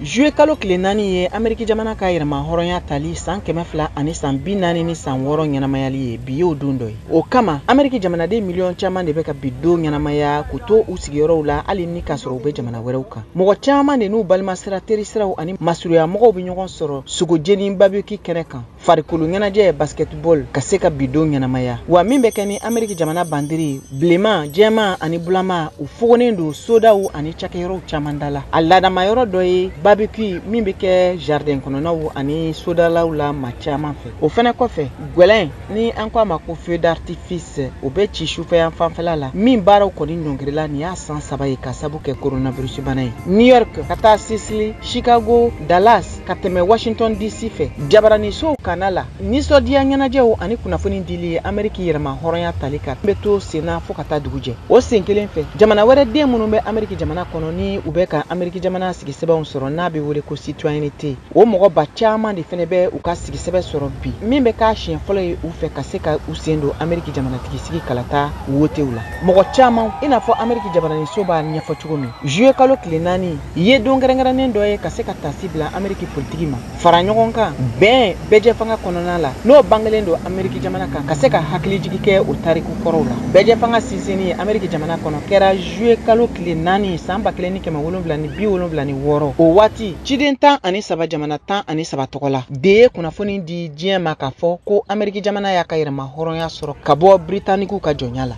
Juillet kalo tile 4 ye Ameriki jamana ka yɛrɛma hɔrɔnya tali san 200 ani san 46 ɲɛnamayali ye, bi y'o don dɔ ye. O kama Ameriki jamanaden miliyɔn caman de bɛ ka bi don ɲɛnamaya k'u to u sigiyɔrɔw la, hali ni k'a sɔrɔ u bɛ jamana wɛrɛw kan. Mɔgɔ caman de n'u balimasira, terisiraw ani masurunyamɔgɔw bɛ ɲɔgɔn sɔrɔ sogojeni barbecue kɛnɛ kan, farikolo ɲɛnajɛ basketball, ka se ka bi don ɲɛnamaya. Wa min bɛ kɛ ni Ameriki jamana bandiri bilenman, jɛman ani bulama, u fogonnen don sodaw ani cakɛyɔrɔw caman da la. A laadamayɔrɔ dɔ ye barbecue min bɛ kɛ jardin kɔnɔnaw ani sodalaw la maa caman fɛ. O fɛnɛ kɔfɛ, gwɛlɛn ni an ko a ma ko feu d'artifice, o bɛ ci sufɛyan fanfɛla la, min baaraw kɔni ɲɔngirila nin y'a san 3 ye ka sabu kɛ coronavirus bana ye. New York ka taa Sicily, Chicago, Dallas ka tɛmɛ Washington DC fɛ, jabaranisow kana la, nisɔndiya ɲɛnajɛw ani kunnafoni dili ye Ameriki yɛrɛma hɔrɔnya tali kan bɛ to senna fo ka taa dugu jɛ. O sen kelen fɛ, jamana wɛrɛ den minnu bɛ Ameriki jamana kɔnɔ ni u bɛ ka Ameriki jamana sigisɛbɛnw sɔrɔ n'a bɛ wele ko citoyenneté, o mɔgɔ ba caman de fɛnɛ bɛ u ka sigisɛbɛn sɔrɔ bi, min bɛ k'a siɲɛ fɔlɔ ye u fɛ ka se ka u sen don Ameriki jamanatigi sigi kalata wotew la. Mɔgɔ caman, i n'a fɔ Ameriki jabaraniso b'a ɲɛfɔ cogo min, juillet kalo tile 4 ye don kɛrɛnkɛrɛnnen dɔ ye ka se ka tasi bila Ameriki politiki ma, fara ɲɔgɔn kan bɛn bɛɛjɛfanga kɔnɔna la, n'o bangelen don Ameriki jamana kan, ka se ka hakilijigi kɛ o tariku kɔrɔw la. Bɛɛjɛfanga sinsinni Ameriki jamana kɔnɔ kɛra juillet kalo tile 4 san 1776. O waati ciden 13 jamana 13 tɔgɔ la de ye kunnafoni di diɲɛ ma k'a fɔ ko Ameriki jamana y'a ka yɛrɛma hɔrɔnya sɔrɔ ka bɔ Britanikiw ka jɔnya la.